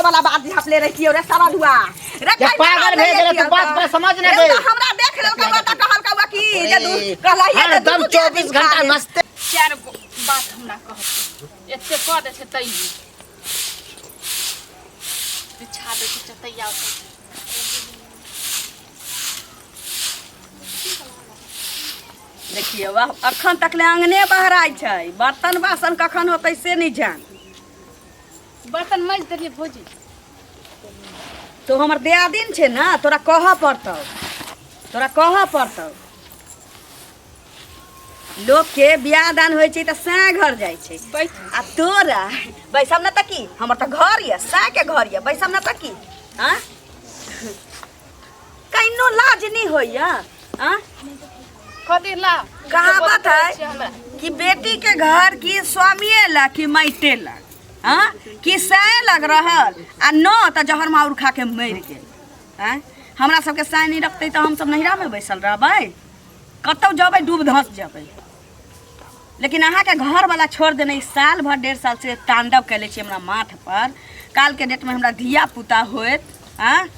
वाला बात झापले रहितियौ रे सरधुआ रे। ये पागल भे गेलै, तू बात पर समझ नै रे गई। तऽ हमरा देख लेलकौ तऽ कहलकौ कि जे दू कहलहिए जे हरदम दुनू 24 दियादिन खा घंटा ले। नाचते। चारि गो बात हमरा कहतै, एते कऽ दै छै तैयो बिछा दै छै चटैया ओतऽ। देखियौ आब अखन तक ले अङ्गने बहराइ छै, बर्तन बासन कखन होतै से नहि जान। बर्तन माजि देलियै भौजी। तो हमर दियादिन छै ने, तोरा कहऽ पड़तौ, तोरा कहऽ पड़तौ। लोकके बियाह दान होइ छै तऽ साँय घर जाइ छै। बैठ। आ तोरा बैसब ने तऽ की, हमर तऽ घर यऽ, साँयके घर यऽ, बैसब ने तऽ की? आँ, कहिनो लाज नहि होइया? आँ? कथी ला? कहावत है हमरा कि बेटी के घर की स्वामीए ला कि माइटे ला, हाँ, कि साय लग रहल आ न तऽ जहर माउर खा के मरि गेल। आँय, हमरा सबके साय नहि रखतै तऽ हमसब नैहरामे बैसल रहबै? कतहु जेबै डूब धस जेबै। लेकिन अहाँके घरवला छोड़ देने ई साल भर 1.5 साल से तांडव कैले छी हमरा माथ पर। कालके डेटमे हमरा धिया पुता होयत, आँ,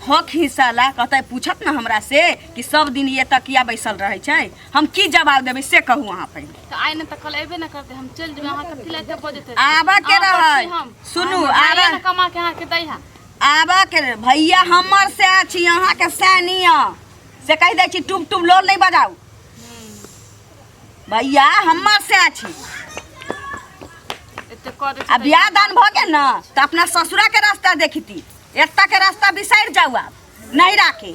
हक हिस्सा ला कहतै, पूछत ने हमरा से कि सब दिन ये तकिया बैसल रहै छै, हम की जवाब देबै से कहू अहाँ पहिने। तऽ आइ ने तऽ कल अयबे ने करतै, हम चलि जेबै। अहाँ कथी लए एते बजैत रहै छी? आबऽ के अहाँ पर रहै। छी हम। सुनू, हमर भाइये आबऽ ने कमा के अहाँके दै है। आबऽ के रहै। भैया हमर से छी, अहाँके सएह नियम से कहि दै छी। टुब टुब लोल नहि बजाउ। भैया हमर से छी। एते कऽ दै आ छै। बियाह दान भऽ गेल ने तऽ अपना ससुरा के रास्ता देखती, एतऽ के रास्ता बिसरि जाउ। आब नहीं राखे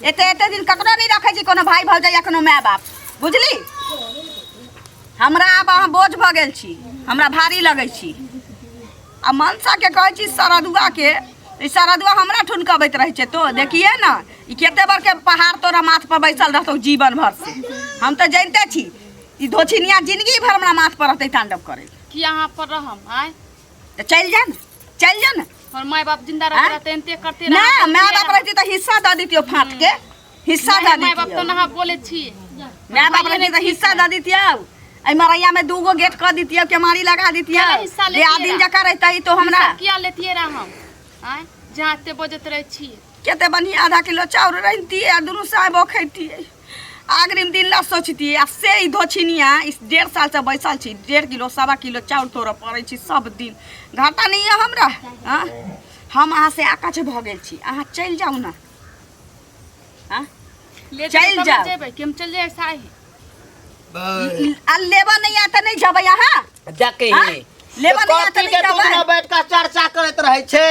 एते एते दिन ककरो नहीं रखे छी, कोनो भाई भौजाई या कोनो माय बाप, बुझली? हमरा आब अहाँ बोझ भऽ गेल छी, हमरा भारी लगै छी। आ मनसा के कहै छी सरदुआ के, ई सरदुआ हमरा ठुनकबैत रहै छै। तो देखिए ने, ई कते बड़के पहाड़ तोरा माथ पर बैसल रहतौ जीवन भर से, हम तऽ जानिते छी। ई धोछिनिया जिंदगी भर हमरा माथ पर रहतै तांडव करैत। की अहाँ पर रहम आय? तऽ चलि जा ने, चलि जा ने। हमर माय बाप जिंदा आँय? रहते एनते करते। ना माय बाप रहती तऽ हिस्सा दऽ दितियौ, फाँट के हिस्सा दऽ माय बाप दितियौ। तऽ अहाँ बोले छी। माय बाप रहती तऽ हिस्सा दऽ दितियौ, एहि मरैया में दूगो गेट कऽ दितियौ, केमारी लगा दितियौ। चलो हिस्सा लेतियै दियादिन रह। जकाँ रहितै तो हमरा हिस्सा किया लेतियै रह हम आँय, जहाँ एते बजैत रहै छी? कते बढ़िआँ आधा किलो चाउर रहितियै आ दुनू साहेबो खैतियै, अग्रिम दिन ला सोचतियै। आ से ई धोछिनिया इस 1.5 साल से बैसल छी, 1.5 किलो 1.25 किलो चाउर तोड़ऽ पड़ै छी सब दिन। घाटा नहि यऽ हमरा? आँ, हम अहाँ से आकच भऽ गेल छी, अहाँ चलि जाउ ने। आँ, ले चलि जेबै तब ने जाउ। जेबै कि हम चलि जाए साही? आ लेबऽ नहि आयत तऽ नहि जेबै अहाँ? देखी। आँ? लेबऽ नहि आयत तऽ कथी नहि के जेबै? दुनू बैठ के चर्चा करैत रहै छै?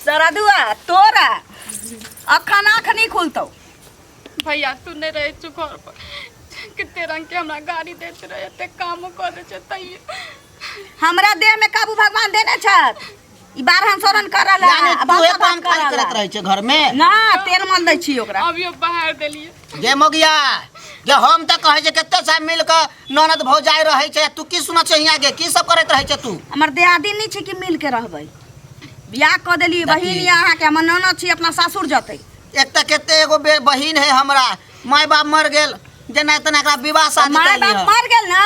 सरदुआ, तोरा अखन आँख नहि खुलतौ। भैया, तू नहि रहै छौ घर पर, कते रंग के हमरा गाड़ी दैत रहे, एते कामो कऽ दै छै तैयो। हमरा देह में काबू भगवान देने छथि। ई बारहन सोरहन करल है, यानी आ तूहे भात काम भात खाली करल करैत है। रहै छै घर में? ना, तेल मल दै छी ओकरा। अभियो बाहर देलियै। गे मोगिया गे, हम तऽ कहै छै कते साल मिल कऽ ननद भौजाई रहै छै, तू की सुनै छै हियाँ गे? की सब करैत रहै छै तू? हमर देयादी नहि छै कि मिल के रहबै। बियाह कऽ देली बहिन यऽ अहाँके, हमर ननद छी, अपना सासुर जतै। एक तऽ कते एगो बहिन है हमरा, माय बाप मर गेल, जेना तेना एकरा विवाह शादी माय करली बाप हँ। मर गेल ना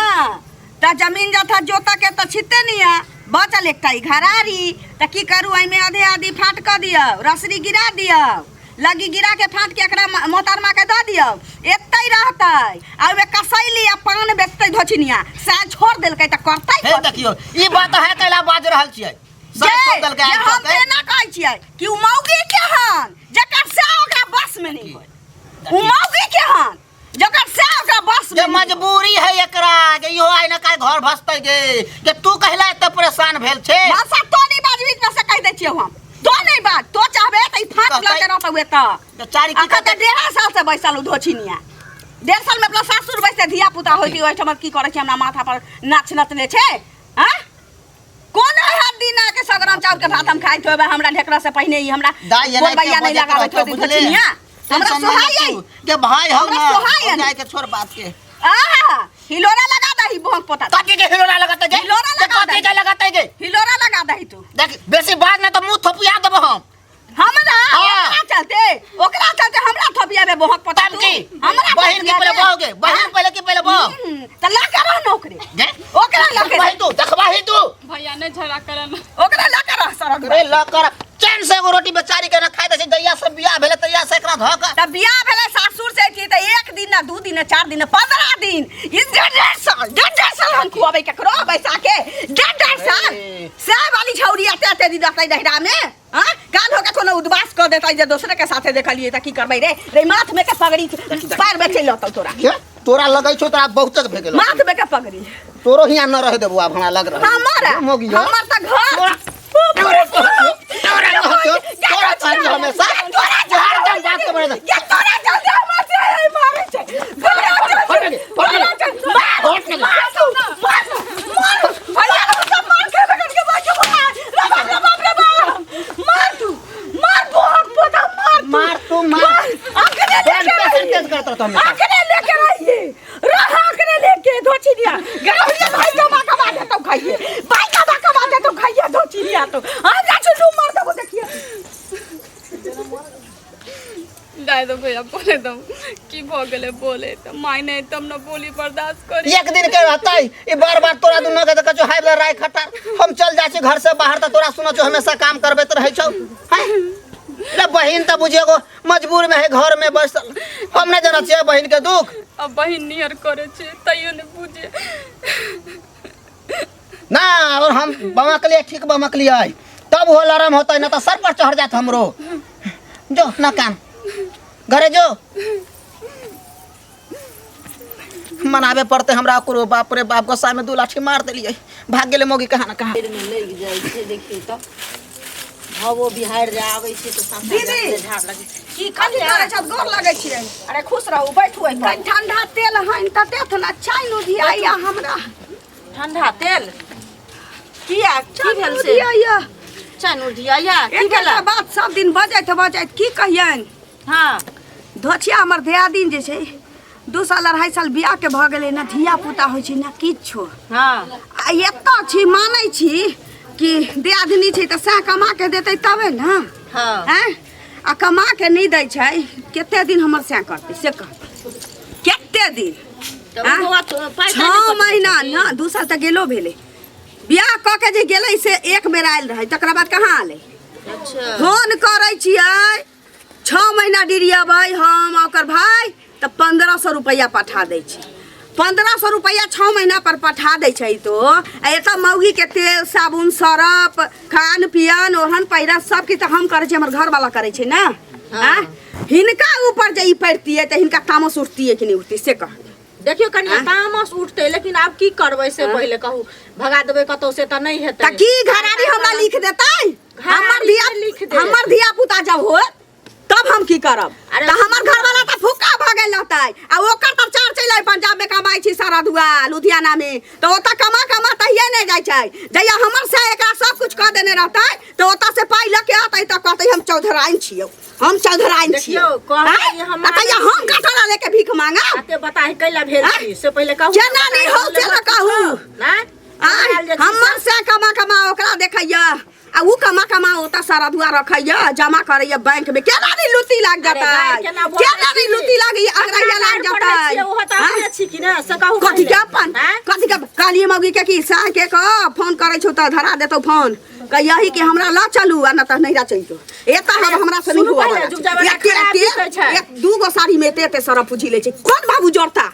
तऽ जमीन जथा जोतऽ के तऽ छिते नहीं है, बचल एकटा ई घरारी। तऽ की करू, एहिमे आधे आधी फाँट कऽ दियौ, रसरी गिरा दियौ, लग्गी गिरा के फाँट के एकरा मोहतरमा के दऽ दियौ, एतै रहतै आ ओहिमे कसैली आ पान बेचतै धोछिनिया। सएह छोड़ देलकै तऽ करतै हे कथी? देखियौ, ई बात है कैला बाज रहल छियै? जे सब छोड़ देलकै जे आइ हम तक, तऽ एना कहै छियै कि उ मौगी केहन जकर से ओकरा बस में नहीं होय, उ मौगी केहन जकर से ओकरा बस में जे नहीं होय। मजबूरी है एकरा जे इहो आइ न काल्हि घर भसतै गे, जे तू कहला एते परेशान भेल छै। भाषा तो नहीं बाज, बीच में से कहि दै छियौ हम, तो नहीं बाज। तो चाहबे तऽ ई फाँक कहतै- लऽ के रहतौ एतऽ। बेचारी की अखन तऽ करतै? 1.5 साल से बैसल उ धोछिनिया, 1.5 साल में अपना सासुर बैसते, धिया पुता होती ओहिठाम की करै छै? हमरा माथा पर नाच नचने छै। आँ, कोन एहन दिन आके 100 ग्राम चाउर के भात हम खाइत होबै? हमरा ढेकरा से पहिने ही हमरा दाइ एनाहिते कोरबैया नहीं बजैत लगाबैत रहतौ, होती बुझले? धोछिनिया। हमरा टेंशन नहि सोहाइ ले तू। के भाई हम हमरा ना सोहाइ जाय के छोड़ बात के। आहा, हिलोरा लगा दही भोंक पोता। कथी के हिलोरा लगतै गे? हिलोरा लगा कथी दही। के लगतै गे? हिलोरा लगा दही तू। देख, बेसी बात ना तऽ मुंह थोपिया देबो हम। हमरा हाँ। ओकरा चलते हमरा थपियाबे बोहक पोता तब तू? की हमरा बहिन के पहिले थपियाबे? बहू गे, बहिन हाँ? पहिले की पहिले बहू? तऽ लऽ के रह नौकरी गे ओकरा लऽ के देखबाही तू, देखबाही तू। भैया, नहि झगड़ा करऽ। ओकरा लऽ के रह सरक। रे, लऽ कर। चैन से एगो रोटी बेचारी के ना खाइ दै छै। जहिया से बियाह भेलै तहिया से एकरा धऽ कऽ त बियाह भेलै सासुर से की त एक दिन ना दू दिन ना चार दिन ना 15 दिन, ई डेढ़ डेढ़ साल, डेढ़ डेढ़ साल हम खुआबै केकरो बैसा के? डेढ़ डेढ़ साल से वाली छौरी एते एते दिन रहतै नहिरा में? हाँ, काल होके कोनो उदबास कर देतै जे दोसरे के साथे देखलियै त की करबै रे? रे, माथ में के पगड़ी पैर में चलि अतौ तोरा। के तोरा लगै छौ? तोरा बहुते भे गेलौ। माथ में के पगड़ी। तोरो हियां न रहे देबो आब, हमरा लग रहल। हमर मोगियो। हमर त घर तोरा तोरा कहतो, तोरा कहती हमेशा हरदम बात के बड़े। ये तोरा चलते हमर से मारै छै। तोरा चलते। हट गे, हट गे। तोरा चलते। मार, हट गे। मार तू, मार, मार। भैया, हम सब मार के बगल के बाजू मार। रे बाप रे बाप रे बाप। मार तू, मार बहुत पोता, मार तू। मार तू, मार। आंखने ब्लड लेके प्रेशर रहिए। तेज करत रहतो हमेशा। आंखने लेके रहिए। रह आंखने लेके, धोची दिया। गरौलिया भाई कमा कमा दे तो खाइए। भाई कमा कमा दे तो खाइए, धोची दिया तो। हम जा चुल्लू मार देबो, देखिए। दाय दो भैया, बोले दो, की भऽ गेलै? बोले तऽ माय नहि तब ने बोली बर्दाश्त करी। एक दिन के रहतै ई बार बार तोरा दुनू के तऽ कछु हाय राय खटार। हम चल जाइ छी घर से बाहर तऽ तोरा सुनो छौ हमेशा काम करबैत रहै छौ। हैं रे बहिन, तऽ बुझियो एगो मजबूर में है घर में बैसल। हम नहि जानै छियै बहिन के दुख। अब बहिन नियर करै छै तैयो नहि बुझे। ना, और हम बमकलियै, ठीक बमकलियै, तब हो लरम होतै, ना तऽ सर पर चढ़ जात हमरो। जो ना काम घरे जो, मनाबे पड़ते हमरा ओकरो। बाप रे बाप, गुस्सा में दू लाठी मार देलियै, भाग गेलै मोगी कहाँ ना कहाँ। पेड़ में लागि जाइ छै। देखियौ तऽ हवो बिहाड़ि जे आबै छै तऽ सबटा दीदी! जंगले झाड़ लगै छै। की कथी करै छथ? गोर लगै छियै। अरे, खुश रहू, बैठू एहि पर। कनि ठंडा तेल हन तऽ देथ ने, चाय उधियाइया हमरा। ठंडा तेल किया? की भेल से? उधियाइया। चैन उधियाइया? की एक भेल? बात सब दिन बजैत बजैत की कहियनि। धोछिया हमर दियादिन जे छै, 2 साल 2.5 साल बियाहके भऽ गेलै, ने धिया पुता होइ छै ने किछो। आ एतऽ छी, मानै छी कि दियादिनी छै तऽ सएह कमा के देतै तबे ने। आँय, आ कमा के नहि दै छै। कते दिन हमर सएह करतै से कह, कते दिन? तऽ आँय? ओ बौआ तो पाइ छओ ताइ नहि महीना पठबै ना, 2 साल तऽ गेलो भेलै। बियाह कऽ के जे गेलै से एक बेर आयल रहै, तकरा बाद कहाँ आलै। फोन करै छियै, 6 महीना डिरियबै हम आ ओकर भाय तऽ 1500 रुपैआ पठा दै छै। 1500 रुपैआ 6 महीना पर पठा दै छै। तो आ एतऽ मौगीके तेल, साबुन, सरफ, खान पियन, ओढ़न पहिरन सब किछु तऽ हम करै छियै, हमर घरवाला करै छै ने। आँय, हिनका ऊपर जे ई पड़तियै तऽ हिनका तामस उठतियै कि नहि उठतियै से कह। देखियौ कनिया, तामस उठतै, लेकिन आब की करबै से पहिले कहू। भगा देबै कतौ से तऽ नहि हेतै। तऽ की घरारी हमरा लिख देतै? हमर घरारी धिया नहि लिख देत। हमर धिया पुता जब होत तब हम की करब? अरे तऽ हमर घरवाला तऽ फुक्का भऽ गेल रहतै आ ओकर तऽ चार चलि आइ पंजाब में कमाइ छी सारा दुआ लुधियाना में, तऽ ओतऽ कमा कमा तहिये नहि जाइ छै। जहिया हमर से एकरा सब कुछ कऽ देने रहतै तऽ ओतऽ से पाइ लऽ के अतै तऽ कहतै हम चौधराइन छियौ, हम चौधराइन छियौ। देखियौ, कहबै आँय? जे हम आ तहिया हम कटोरा लेके भीख मांगब? कते बताही कैला भेल आँय? छी से पहिले कहू। केना नहि हौ से ने कहू। नहि आँय, हमर से कमा कमा ओकरा देखैया आ ऊ कमा कमा ओतऽ सारा दुआ रखैया, जमा करैया बैंक में। केना नहीं लुत्ती लाग अरे गाय जतै? केना बोलै केना नहीं छी? लुत्ती लागी, अगरैया लाग जतै? ओहो तऽ आँय? अपने छी कि ने, से कहू कथी के पहिले। अपन? आँय? कथी के? कहलियै मौगी के कि साह के कह, फोन करै छौ तऽ धरा देतौ फोन, कहियही कि हमरा लऽ चलू आ न तऽ नैहरा चलि जो। एतऽ हम हमरा से नहीं सुनू हुआ पहिले, वाला जुग छै। जमाना एते खराब एते बीतै छै। एक दू गो साड़ी में एते एते सरफ पूछि लै छै। कोन बाबू जोड़ता,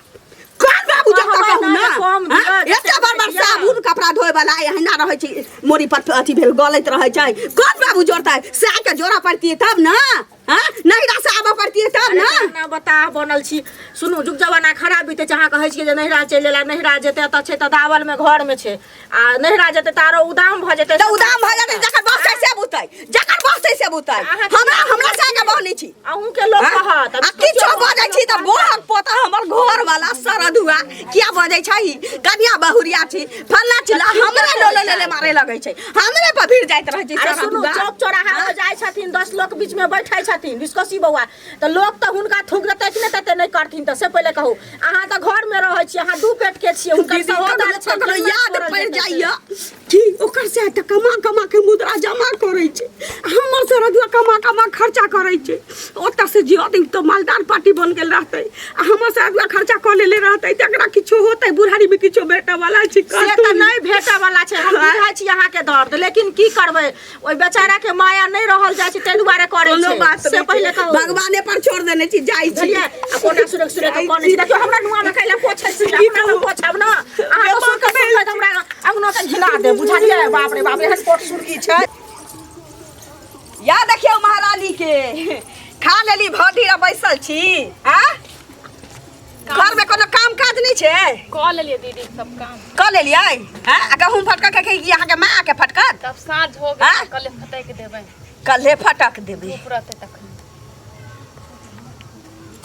कोन बाबू जोड़ता? कहबै कहू ने ना। जे कम दिअ, हाँ? जते एते बार बार दिअ। साबुन, कपड़ा धोए वाला एहिना रहै छै, मोरी पर अथी भेल गलैत रहै छै। कोन बाबू जोड़ता? साह के जोड़ा पड़तियै तब ना। हाँ, नैहरा से आबऽ पड़तियै तब ना। ना बता बनल छी। सुनू, जुग जमाना खराब बीतै छै। अहाँ कहै छियै जे नैहरा चलि एला। नैहरा जेतै, एतऽ छै तऽ दावल में घर में छै, आ नैहरा जेतै तऽ आरो उदाम भऽ जेतै। तऽ उदाम भऽ जेतै। जकर बस छै से बुतै, जकर बस छै से बुतै। हमरा हमरा से आगे बहनी छी। अहूँके लोक हाँ? कहत। आ किछो बजै छी तऽ बोहक पोता हमर घर वाला सरदुआ किया बजै छै, कनिया बहुरिया छी, फल्ला चिल्ला, हमरे लोले लेले मारे लगै छै, हमरे पर भिड़ जाइत रहै छै। अरे सुनू, सरदुआ चौक चौराहा पर जाइ छथिन, 10 लोक बीच में बैठै छथिन विश्कोसी बौआ, तऽ लोक तऽ हुनका थूक देतै कि नहि देतै? नहि करथिन तऽ से पहिले कहू। अहाँ तऽ घर में रहै छी, अहाँ दू पेट के छियै, हुनकर दीदी, सहोदर ककरो छै, ककरो केना याद छोड़ल पड़ि जेतै से? जाइया कि ओकर से तऽ कमा कमा के मुद्रा जमा करै छै। हमर सरजुआ कमा कमा खर्चा करै छै। ओतऽ से जियत तऽ मालदार पार्टी बन गेल रहतै आ हमर सरजुआ खर्चा कऽ लेले रहतै तऽ एकरा किछो होतै बुढ़ारी में किछो भेटऽ वाला छै? से तऽ नहि भेटऽ वाला छै, हम बुझै छी अहाँके दर्द, लेकिन की करबै, ओहि बेचारा के माया नहि रहल जाइ छै, ताहि दुआरे करै कोनो छै। बात से नहि पहिले छै। कहू। भगवाने पर छोड़ देने छी, जाइ छी। बुझलियै? आ कोना सुरक सुरक के कनै छी। देखियौ, हमरा नुआ में कैला पोछै छी? अपना तऽ पोछब ने। अहाँ तऽ सुरक सुरक हमरा अंगनो के घिना देब, बुझलियै? बाप रे बाप, एहन कोट सुरकी छै। या देखियौ महारानी के खा लेली भौजी आ बैसल छी। आ घर में कोनो काम काज नहीं छै? कऽ लेलियै दीदी सब काम। कऽ लेलियै? हैं, आ गहूम फटकऽ के कि अहाँके माँ आके फटकत? तब साँझ हो आँ? गेल, कल्हे फटकि देबै। कल्हे फटक देबै। धूप रहतै तखन।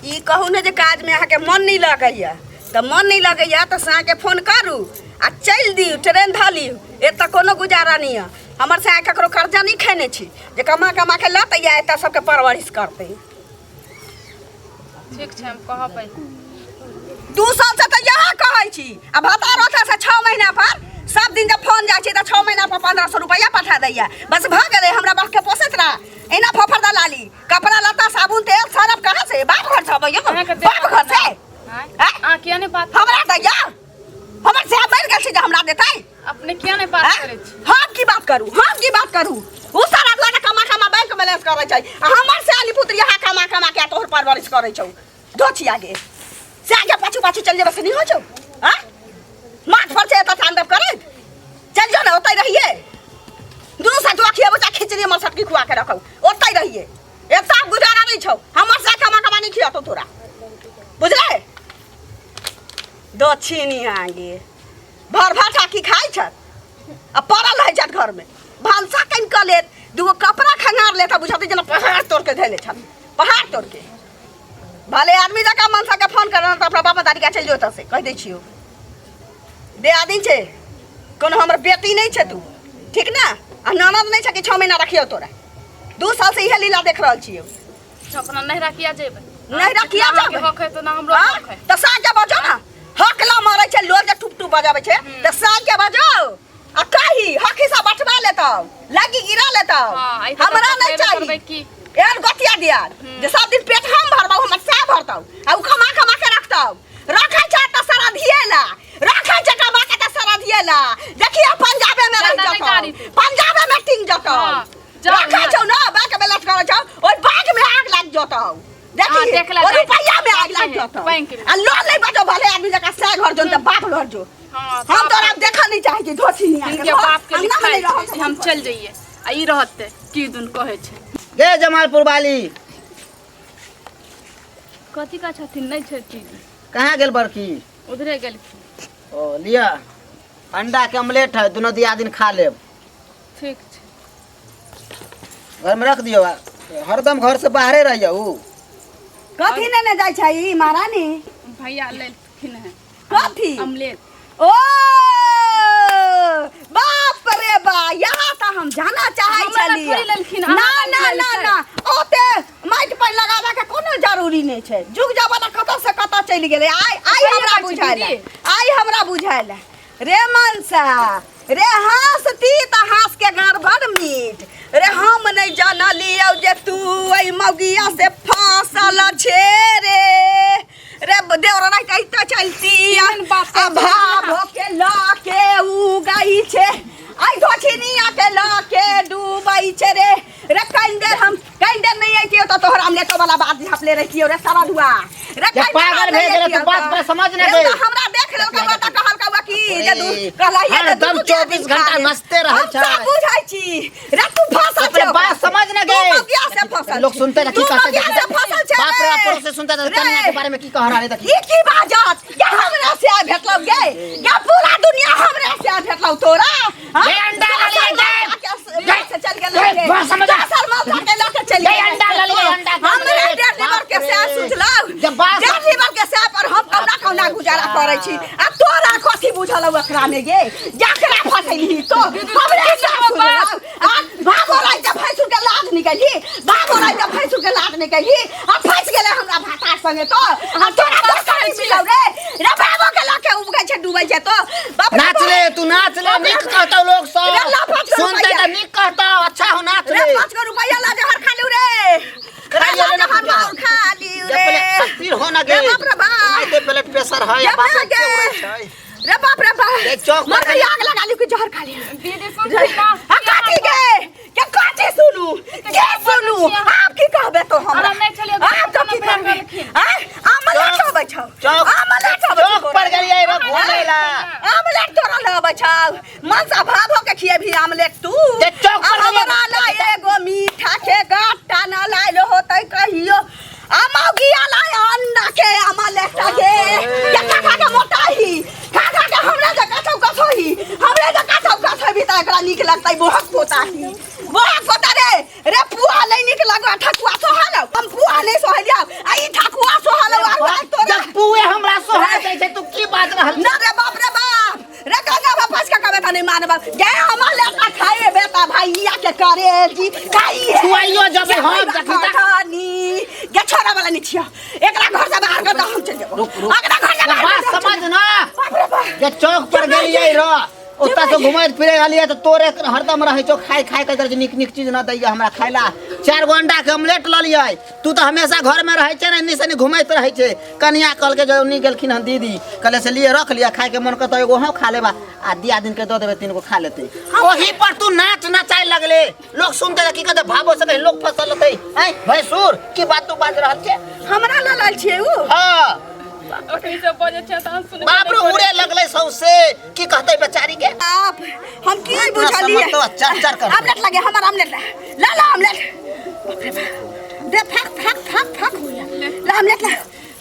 ई कहू ने जे काजमे अहाँके मन नहि लगैया तऽ मन नहि लगैया तऽ साँके फोन करू आ चलि दियौ, ट्रेन धऽ लियौ। एतऽ कोनो गुजारा नहि यऽ। हमर साँय ककरो कर्जा नहि खेने छी जे कमा कमा के लतै आ एतऽ सबके परवरिश करतै। ठीक छै, हम कहबै। 2 साल से तऽ इएह कहै छी आ भत्ता रथा से 6 महीना पर सब दिन जब फोन जाइ छै तऽ 6 महीना पर 1500 रुपैआ पठा दैया, बस भऽ गेलै। हमरा बापके पोसैत रह एना फफर दलाली, कपड़ा लत्ता साबुन तेल सरफ कहाँ से? बाप घर से अबैया? अहाँके बाप घर से? आँय? आँय? अहाँ किया नहि बात हमरा दैया? हमर से मरि गेल छै जे हमरा देतै? अपने किया नहि बात आँय? करै छी? हम की बात करू? हम की बात करू? उ सारा दुआरे कमा कमा बैंक बैलेंस करै छै आ हमर से आली पुत्री यहाँ कमा कमा के तोहर परवरिश करै छौ। दोछी आगे से आगे पाछू पाछू चल जेबै से नहीं हो छौ? आँय? माथ पर छै एतऽ तांडव करैत चल जो ने, ओतै रहिए। दुनू साथ खिएबो चाहे खिचड़ी हमर सटकी खुआ के रखौ, ओतै रहिए। एतऽ गुजारा नहीं छौ, हमर से कमा कमा नहीं खियतौ तोरा, बुझले? दक्षिणी आगे भर भर ठाकी खाइ छत आ पड़ल रहै छत घरमे। भनसा कनि कऽ लेत, दूगो कपड़ा खंगार लेत आ बुझतै जेना पहाड़ तोड़ के धैले छत, पहाड़ तोड़ के। भले आदमी जकाँ मनसा के फोन कर तऽ अपना बाप दादी के चलि जो एतऽ से कहि दै छियौ। दे आदमी छै, कोनो हमर बेटी नहि छै तू, ठीक ने? आ ननद नहि छै कि 6 महीना रखियौ तोरा। 2 साल से इहे लीला देख रहल छियौ। अपना नहिरा किया जेबै? नहिरा किया अहाँके जेबै? हक है तऽ ना हमरो हाँ? हक है। तऽ साँझ के बजो ने, हक ला मरै छै लोल जे टुप टुप बजाबै छै तऽ साँझ के बजो आ कही हक हिस्सा बटवा लेतौ, लगी गिरा लेतौ। हाँ, एहि तऽ हमरा नहीं करबे चाही करबै की? एहन गोतिया दिया जे सब दिन पेट हम भरबौ, हमर सएह भरतौ आ उ कमा कमा के रखतौ। रखै छै तऽ सारा धियेला रखै छै, कमा के तऽ सारा धियेला। देखिए पंजाबे में रह ज्यादा नहि गाड़ी जतौ, दे। पंजाबे में टिंग जतौ। हाँ, जाउ रखै ने। छौ न बैंक बैलेंस करै छौ, ओहि बैंक में आग लागि जतौ। हाँ, देखी देख ला ओहि जाइ। रुपैया में आग लागि बैंक जतौ। में। आ लोन नहि बचौ, भले आदमी जकाँ सएह घर जो तऽ बाप घर जो। हाँ, हम बाप तोरा देखऽ नहि चाहै छी धोती नहीं हिनके बाप के अंगना में लिखाइ नहि रहल छै जे हम चलि जइए आ ई रहतै की दुन कहै छै। गे जमालपुर वाली। कथी का छथिन? नहि छथिन। कहाँ गेल बड़की? उधरे गेलखिन। ओ लिअ, अंडा के ऑमलेट है, दुनू दियादिन खा लेब। ठीक छै। घर में रख दियौ, हरदम घर से बाहरे रहियौ। कथी नेने जाइ छै ई महारानी? भैया लेलखिन है। कथी? ऑमलेट। ओ बाप रे बा, यहाँ तऽ हम जाना चाहै हमरा लग छलियै। थोड़ी लेलखिन, ना अहाँ लग ना ना लेलकै। ना, ओते माटि पानि लगाबऽ के कोनो जरूरी नहि छै। जुग जमाना कतऽ से कतऽ चलि गेलै। आइ आइ सही हमरा बात छै, बुझायल, दीदी। आइ हमरा बुझायल रे मनसा रे, हँसती तऽ हँस के गड़बड़ मीठ रे। हम नहि जानलियौ जे तू एहि मौगिया से फँसल छे रे। रे देवर रहितै तऽ चलती केहन बात आ करै छी भाव अहाँ? के लऽ के उगै छै, आइ धोछिनिया के लऽ के डूबै छै रे। रे कनि देर हम कनि देर नहि अइतियौ तऽ तोहर ऑमलेटो वाला बात झाँपले रहितियौ रे सरधुआ रे। जे कनि देर पागल हम भए नहि गेलै, तू अइतियौ बात तऽ। पर समझ ने रे गई। तऽ हमरा देख लेलकै तऽ कहलकै हुआ की जे दू कहलकै जे हरदम दुनू 24 दियादिन खा घंटा ले। नाचते रहै हम छै। सब बुझै छी रे, तू फंसल अपने छै बात ओकरा से। समझ ने तू गई। मौगिया से फंसल लोग छी। सुनते ना की तू कहते मौगिया से फंसल छै बाप रे रे। बाप, पड़ोसी सुनते ना रे। कन्या के बारे में की कह रहा है देखी। ई की बाजत या हमरा से आइ भेटलौ गे, या पूरा दुनिया हमरा से आइ भेटलौ तोरा? हाँ? गे अंडा लऽ लियै, गे। गे से चल गेल गे, गे। बात समझ। दोसर मौका के लऽ के चलि गे, गेल। अंडा लऽ लियै, अंडा के हमरे ऑमलेट। डेढ़ लीवर के बाप से रे। सुझलौ। जब बात डेढ़ लीवर के से पर हम कौना कौना गुजारा करै छी आ तोरा कथी बुझल हौ एकरा में गे? जकरा फसैलही तो हमरे से सुझलौ। आ भागो राइ त भैंसुर के लाज निकलही, भागो राइ त भैंसुर के लाज निकलही आ फंस गेलै हमरा भाता संगे तो आ तोरा दोसर नहि मिलौ रे। रे भागो के लऽ के उबगै छै डूबै छै तो बाप रे नाच बाप। ले तू, नाच ले, नीक कहतौ लोग सब रे लफट के सुनते रुपैआ। तऽ नीक कहतौ। अच्छा हो, नाच रे ले। गे 5 गो रुपैया ला जहर खा लिउ रे। खाइए ला ले ना जहर पूजा। माउर खा लिउ जे रे। पहिले स्थिर हो ना गे। रे बाप रे बाप। एते ब्लड प्रेशर है गे बाप रे बाप के गे। उड़ै छै। रे बाप रे बाप। रे चौक पर मर गई। आग लगा लिउ कि जहर खा लिउ। दीदी सुन ना। आ काटी गे के काटी सुनू के सुनू आप की कहबे तो हमरा अरे नहि छलियै, आप तो की खाना कहबे बना आ आमलेट अबै छौ चौक आमलेट अबै छौ चौक पर गेलियै रे घुमै ला। आमलेट तोरा लबै छौ मनसा भाव हो के खिएबही आमलेट तू। ते चौक पर आ गेलियै। हमरा ला एगो मीठा के गाटा न लाइल होतै कहियो आ मौगिया लाय अंडा के आमलेट के के खा खा के मोटाही खा खा के हमरा जकाँ चौकस होही हमरे जकाँ चौकस हेबी तऽ एकरा नीक लगतै बोहक पोताही बोहक पोता रे रे पुआ नहि नीक लगो ठकुआ सोहल हम पुआ नहि सोहलिया आ ई ठकुआ सोहल आर आर तोरा जब पुए हमरा सोहा दै छै तू की बाज रहल ना रे बाप रे बाप रे गंगा बाप पाँच का बेटा नहीं मानब गे हमर लेटा खाए बेटा भैया के करे जी खाई खुआइयो जबे हम जखन तक जखनी गे छोरा वाला नहीं छियो एकरा घर से बाहर कर दो हम चल जेबो रुक रुक एकरा घर से बाहर बात कर दो, हम चल समझ ना जेबो। बाप रे बाप जे चौक पर गेलियै र ओतऽ से घुमैत फिरै गेलियै तऽ तोरे हरदम रहै छौ खाय खाय के इधर नीक नीक चीज न दैया हमरा खाय ला। 4 गो अंडा के ऑमलेट लऽ लियै। तू तऽ हमेशा घर में रहै छै ने एन्नी से एन्नी घुमैत रहै छै। कनिया कहलकै जे ओन्नी गेलखिन हन दीदी कहले से लिए रख लिअ खाय के मन करतौ एगो हम खा लेबा आ दिया दिन के दऽ देबै 3 गो खा लेतै। ओही पर तू नाच नचाय लगले लोग सुनते तऽ की कहतै भाबो से कहीं लोग फसल लेतै। आँय भैंसुर की बात तू बाज रहल छै? हमरा लऽ लेल छियै उ। हाँ ओकरी सब बजै छै तऽ हम सुनबे बाप रे नहि करै उड़े लगलै सौंसे की कहतै बेचारी के? आप हम की बुझलियै? समझतो चर चर कर। आमलेट लगे हमर आमलेट ला ला ला आमलेट। बाप रे बाप दे फक फक फक फक होया ला आमलेट ला।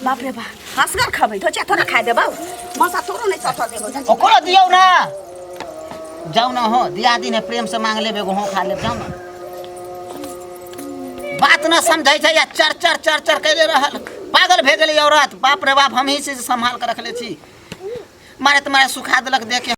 बाप रे बाप असगर खबै धोचा थोड़ा खाइ देबौ मसा तोरो नहीं सटा देबौ। ओकरो दियौ ना जाउ ना हो दिया दिन है प्रेम से मांग लेब एगो हो खा लेब जाउ ना। बात ना समझै छै या चर चर चर चर कैले रहल पागल भए गेलै औरत। बाप रे बाप हम ही से संभाल के रखले छी मारे तुम्हारे सुखा देलक देख के।